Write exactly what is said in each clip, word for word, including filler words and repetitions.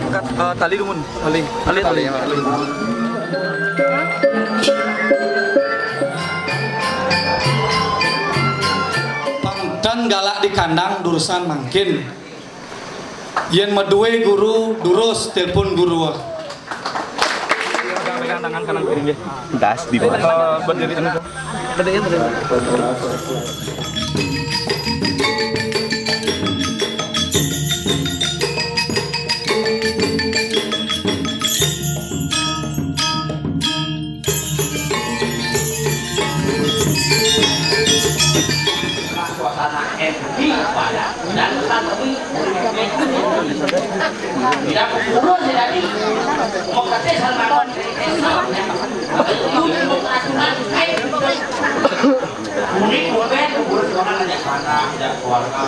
Angkat, eh, tali dulu, Mun. Tali. Tali, tali. Pangtan galak di kandang, durus mangkin. Yén madué guru, durus telepon guru. Pegang tangan kanan kiri, nggih. Das di mana? Eh, berdiri ini. Berdiri, berdiri. Suasana M U I pada dan tetapi tidak urus jadi mau kata sama itu mau aturan kayak ini bukan unik bukan urus orang ada sana ada keluarga.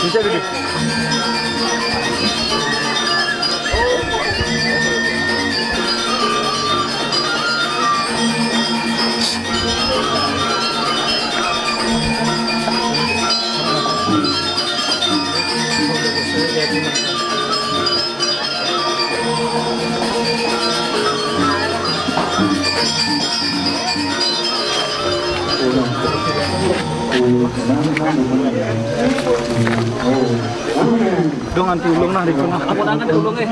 Bisa, bisa. Dong, anti ulung nah, di tengah. Apa tangan ulung, eh?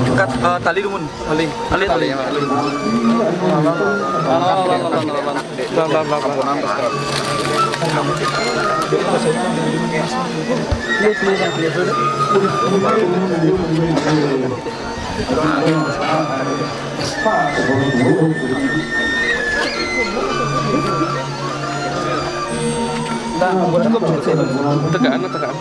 Angkat, eh, tali dulu, Mun. Tali. Tali, tali. Tali. Pelan, pelan, pelan, pelan. Nah, cukup, cukup. Tekan, tekan.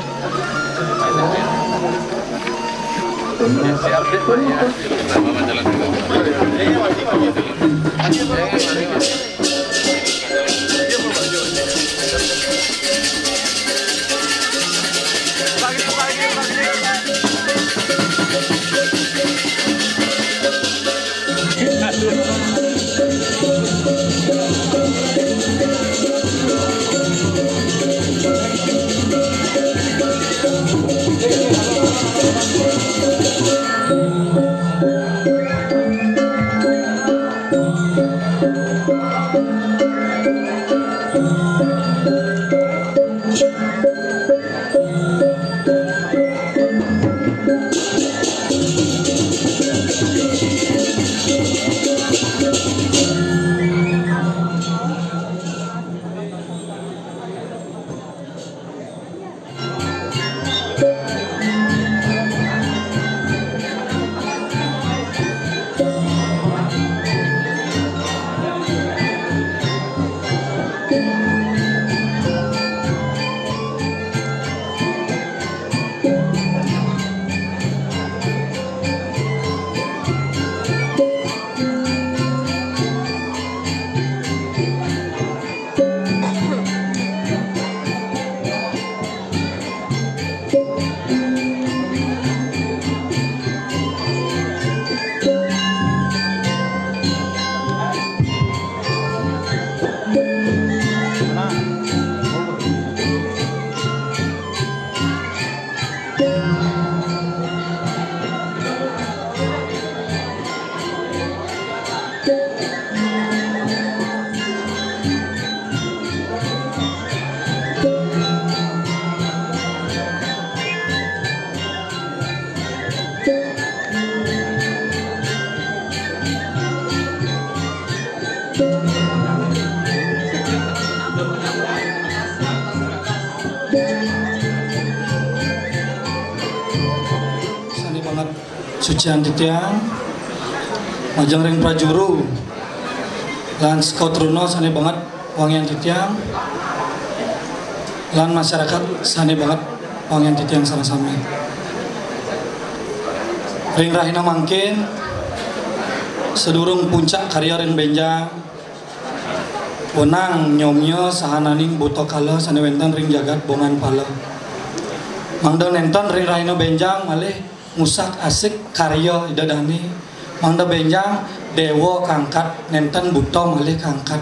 sucian titiang, majeng ring prajuru, lan Sekaa Truna sané banget wangian titiang, lan masyarakat sané banget wangian titiang sareng sami. Ring rahina mangkin, sadurung puncak karya ring bénjang, wenang nyomia sahananing buta kala sané wénten ring jagat Bongan Pala. Mangda nénten ring rahina bénjang malih ngusak-asik karya Ida Dané. Mangda bénjang déwa kangkat, nénten buta malih kangkat.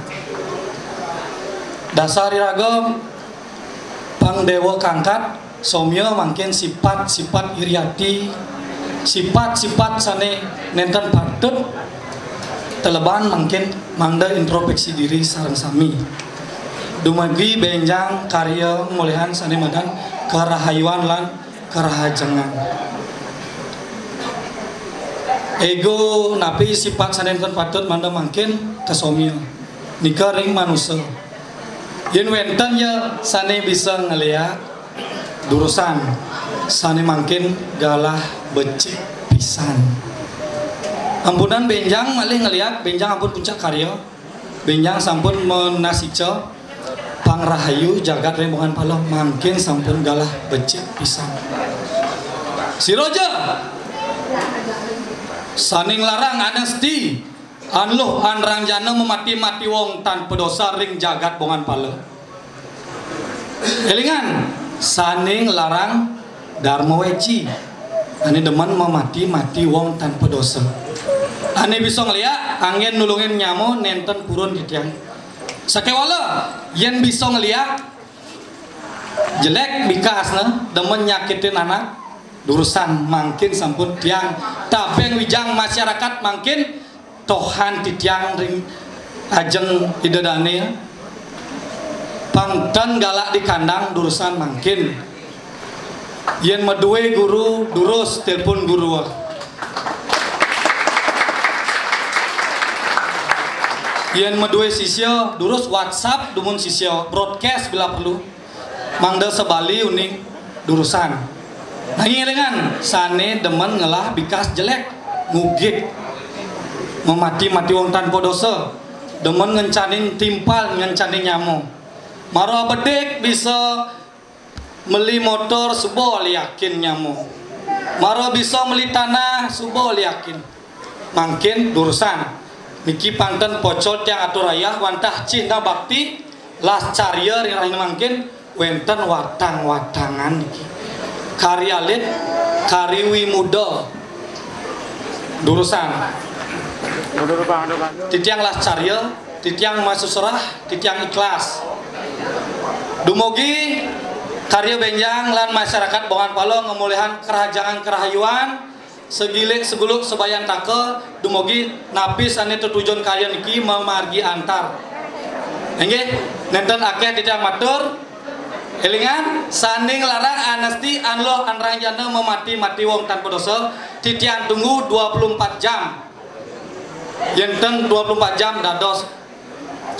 Dasar iraga pang déwa kangkat, somia mangkin sipat-sipat iri ati, sipat-sipat sané nénten patut teleban mangkin mangda introspeksi diri sareng sami. Dumugi bénjang karya ngulihan sané madan karahayuan lan karahajengan. Ego napi sipat sané nénten patut mangda mangkin kasomia. Nika ring manusa. Yén wénten ya sané bisa ngeliak, durusang, sané mangkin galah becik pisan. Ampunang bénjang malih ngeliak, bénjang ampun puncak karya. Bénjang sampun manasica pangrahayu jagat ring Bongan Pala, mangkin sampun galah becik pisan. Sira ja sané nglarang anesti, anluh anrangjana, mamati-mati wong tanpa dosa ring jagat Bongan Pala. Élingang, sané nglarang darma weci, ané demen mamati-mati wong tanpa dosa. Ané bisa ngeliak, anggén nulungin nyama, nénten purun titiang. Sakéwala, yén bisa ngeliak, jelék bikasna, demen nyakitin anak, durusang, mangkin sampun tiang tabeng wijang masyarakat mangkin tohan titiang ring ajeng Ida Dané, pang ten galak di kandang, durusang mangkin. Yén madué guru, durus télpon guru. Yén madué sisya, durus WhatsApp dumun sisya, broadcast bila perlu. Mangda sabali uning durusang. Nanging élingang, sané demen ngelah bikas jelék, ngugik, mamati-mati wong tanpa dosa, demen ngencanin timpal, ngencanin nyama. Mara abedik bisa meli motor, suba liakin nyama. Mara bisa meli tanah, suba liakin. Mangkin durusang. Niki pang ten pocol tiang atur ayah, wantah cihna bakti, las carya ring rahina mangkin, wénten watang-watangan niki. Kari alit, kari wimuda. Durusang. Titiang las carya, titiang masuserah, titiang ikhlas. Dumugi karya bénjang lan masyarakat Bongan Pala ngamolihang karahajengan karahayuan, sagilik saguluk sabayantaka, dumugi napi sané tetujon karya niki mamargi antar. Inggih, nénten akéh titiang matur. Élingang, sané nglarang anesti, anluh anrangjana, mamati-mati wong tanpa dosa, titiang tunggu dua puluh empat jam. Yén ten dua puluh empat jam dados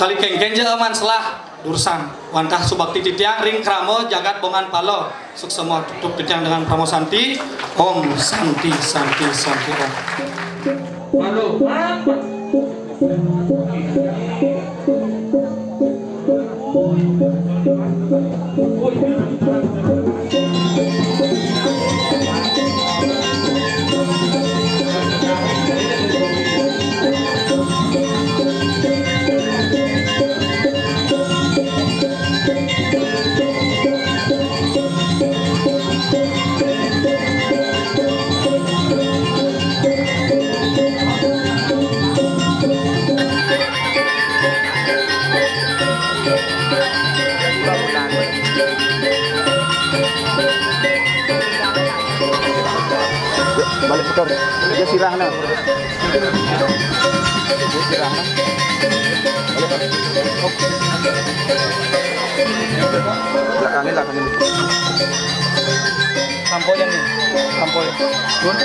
kali kéngkén ja aman selah durusang. Wantah subakti titiang ring krama jagat Bongan Pala. Suksema tutup titiang dengan parama santi. Om Santi, Santi, Santi, Om. Waduh, apa? Yuk, balik motor. Dia sirah nah. Dia sirah nah. Balik, balik. Hop. Belakangin, belakangin. Sampo yang ini. Sampo ya. Dun.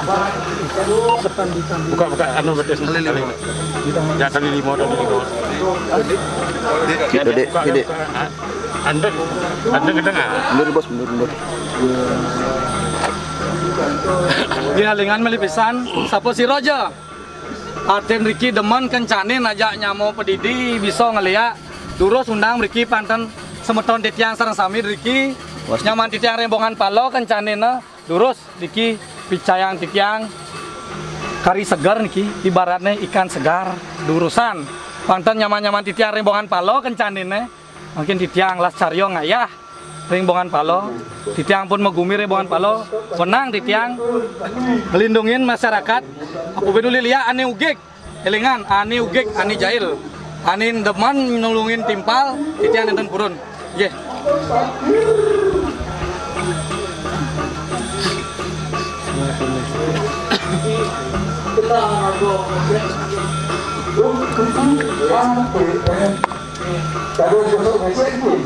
Buka, buka, anu, betis. Ya, kali lima, kali lima. Dek, dek, dek. Anda, anda kedengar? Mundur, Bos, mundur, mundur. Di halingan meli pisan, sapa si Roja? Artin Riki demen kencanin aja nyamo pedidi bisa ngeliak. Durus undang Riki panten semeton titiang sareng sami Riki. Nyaman titiang rembongan palo kencanin. Durus, niki picayang titiang kari seger niki, ibaratne ikan segar, durusan. Panten nyaman-nyaman titiang rembongan palo kencaninne. Mungkin titiang las caryo ngayah rembongan palo. Titiang pun magumi rembongan palo. Wenang titiang ngelindungin masyarakat. Apa peduli liak ane ugik. Elingan, ane ugik, ane jail. Ane demen nulungin timpal, titiang nenten purun. Nggih.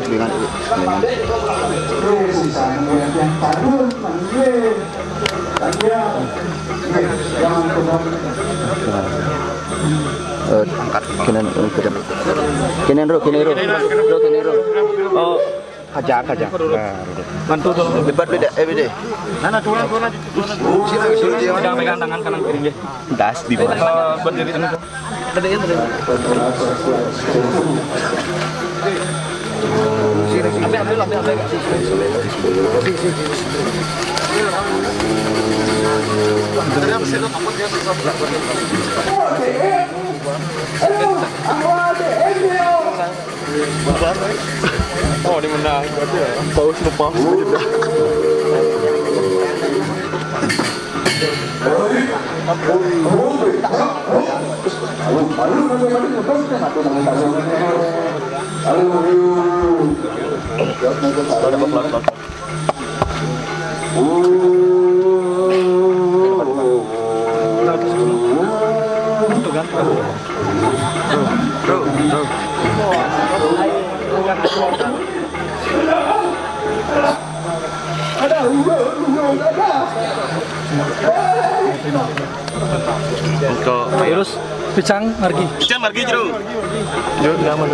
Dengan, dengan. Eh, angkat kenen, eh, kenen. Kenen, Ro, kenen, Ro. Ro, kenen, Ro. Oh, kaja, kaja. Nah, Ro. Bantu dulu. Debat beda, eh, beda. Nah, nah, turun, turun aja, turun aja. Pegang, pegang tangan kanan kiri, nggih. Das di mana? Eh, berdiri ini. Ambil, ambil, ambil, ambil. Oh, ini menang. Paus lepas. Untuk virus picang margi. Picang margi, Jero. Jero, nyaman.